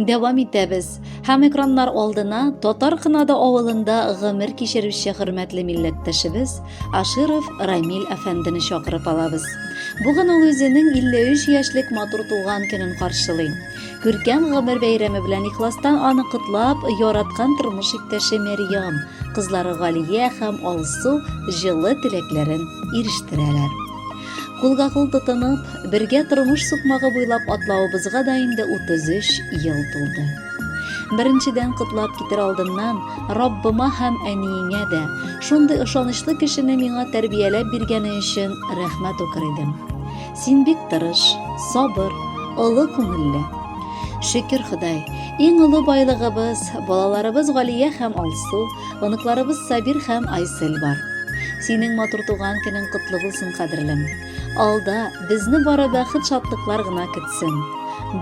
Дәвам итәбез һәм экраннар алдына Татар Кынады авылында гомер кичерүче хөрмәтле милләттәшебез Аширов Рамил әфәндене чакырып алабыз. Бүген ул үзенең 53 яшьлек матур туган көнен каршылый. Күркәм гомер бәйрәме белән ихластан аны котлап, яраткан тормыш иптәше Мәрьям, кызлары Галия һәм Алсу җылы теләкләрен ирештерәләр. Кулга-кул тотынып, бергә тормыш сукмагы буйлап атлавыбызга да инде 33 ел тулды. Беренчедән котлап китер алдыннан Раббыма һәм әниеңә дә шундый ышанычлы кешене миңа тәрбияләп биргәне өчен рәхмәт укыр идем. Син бик тырыш, сабыр, олы күңелле. Шөкер Ходай, иң олы байлыгыбыз, балаларыбыз Галия һәм Алсу, оныкларыбыз Сабир һәм Айсел бар. Синең матур туган көнең котлы булсын, кадерлем. Алда безне бары бәхет-шатлыклар гына көтсен.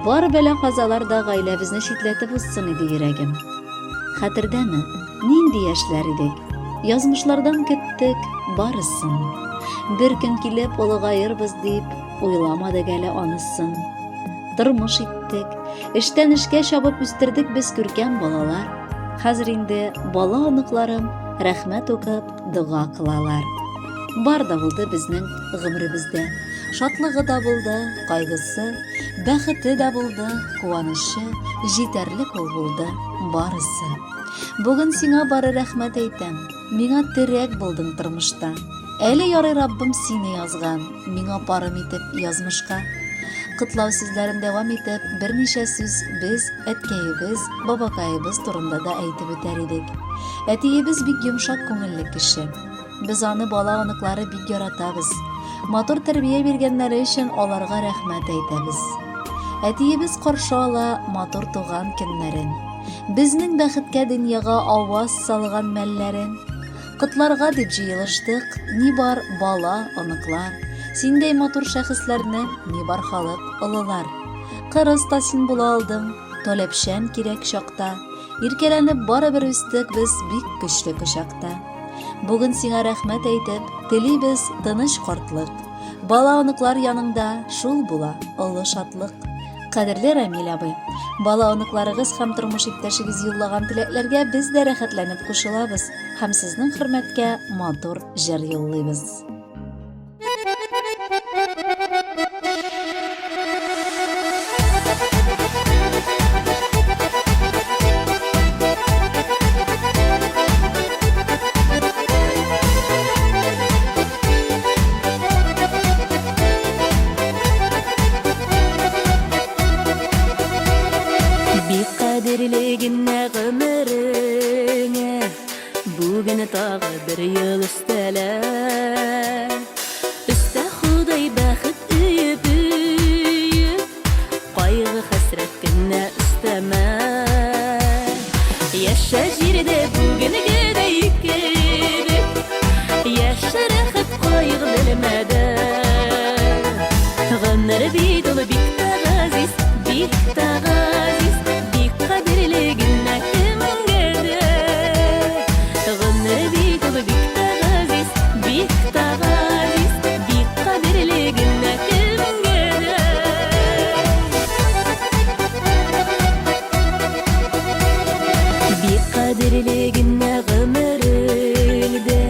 Бар бәла-казалар да гаиләбезне читләтеп узсын иде йөрәгем. Хәтердәме, нинди яшьләр идек? Язмышлардан көттек барысын. Бер көн килеп олыгаербыз дип, уйламадык әле анысын. Тормыш иттек, эштән эшкә чабып үстердек без күркәм балалар. Хәзер инде бала оныкларым рәхмәт укып дога кылалар. Бар да булды безнең гомеребездә. Шатлыгы да булды, кайгысы, бәхете дә булды, куанычы, җитәрлек ул булды, барысы. Бүген сиңа бары рәхмәт әйтәм, миңа терәк булдың тормышта. Әле ярый Раббым сине язган, миңа парым итеп язмышка. Котлау сүзләрен дәвам итеп, берничә сүз без әткәебез, бабакаебыз турында да әйтеп үтәр идек. Әтиебез бик йомшак күңелле кеше. Без аны бала оныклары бик яратабыз. Матур тәрбия биргәннәре өчен аларга рәхмәт әйтәбез. Әтиебез каршы ала матур туган көннәрен. Безнең бәхеткә дөньяга аваз салган мәлләрен. Котларга дип җыелыштык, ни бар бала, оныклар. Синдәй матур шәхесләрне ни бар халык, олылар. Кырыс та син була алдың, таләпчән кирәк чакта. Иркәләнеп барыбер үстек без бик көчле кочакта. Бүген сиңа рәхмәт әйтеп, телибез тыныч картлык. Бала оныклар яныңда шул була олы шатлык. Кадерле Рамил абый, бала оныкларыгыз һәм тормыш иптәшегез юллаган теләкләргә без дә рәхәтләнеп кушылабыз һәм сезнең хөрмәткә матур җыр юллыйбыз. Бик кадерле генә гомереңә Бүген тагы бер ел өстәлә. Өстә Ходай бәхет өеп өеп, Кайгы хәсрәт кенә өстәмә. Яшә җирдә бүгенгедәй кебек, Яшә рәхәт кайгы белмәдән. Гомер бит ул бик тә газиз, бик тә газиз, Бик кадерле генә кемгә дә. Гомер бит ул бик тә газиз, бик тә газиз, Бик кадерле генә кемгә дә. Бик кадерле генә гомереңдә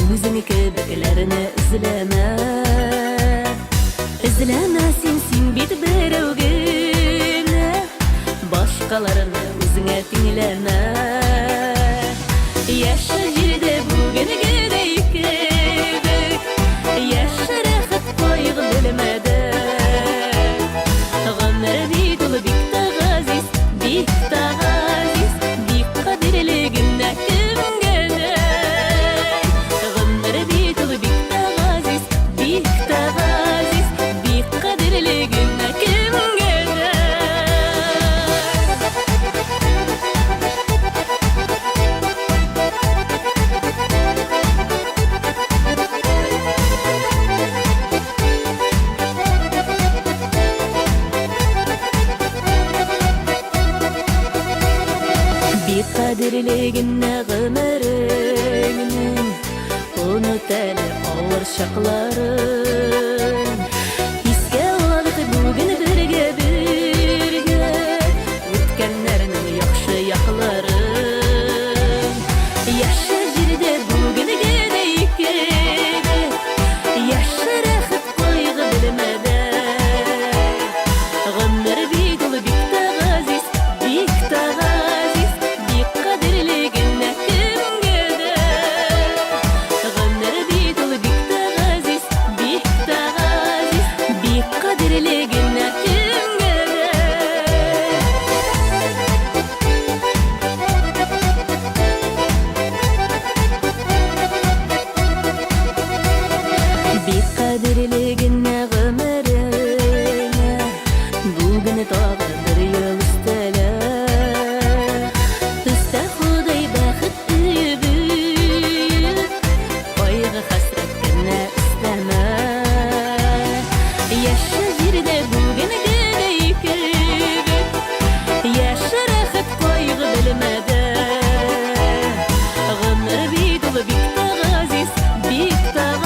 Үзең кебекләрне эзләмә. Эзләмә син, син бит берәү генә, Башкаларны үзеңә тиңләмә. Яшә җирдә бүгенгедәй кебек, Яшә рәхәт кайгы белмәдән. Гомер бит ул бик тә газиз, бик тә газиз, Бик кадерле генә кемгә дә. Гомер бит ул бик тә газиз, бик тә газиз, Бик кадерле генә кемгә дә. Бик кадерле генә гомереңнең Оныт әле авыр чакларын. Искә алыйк бүген бергә бергә. газиз, бик тә.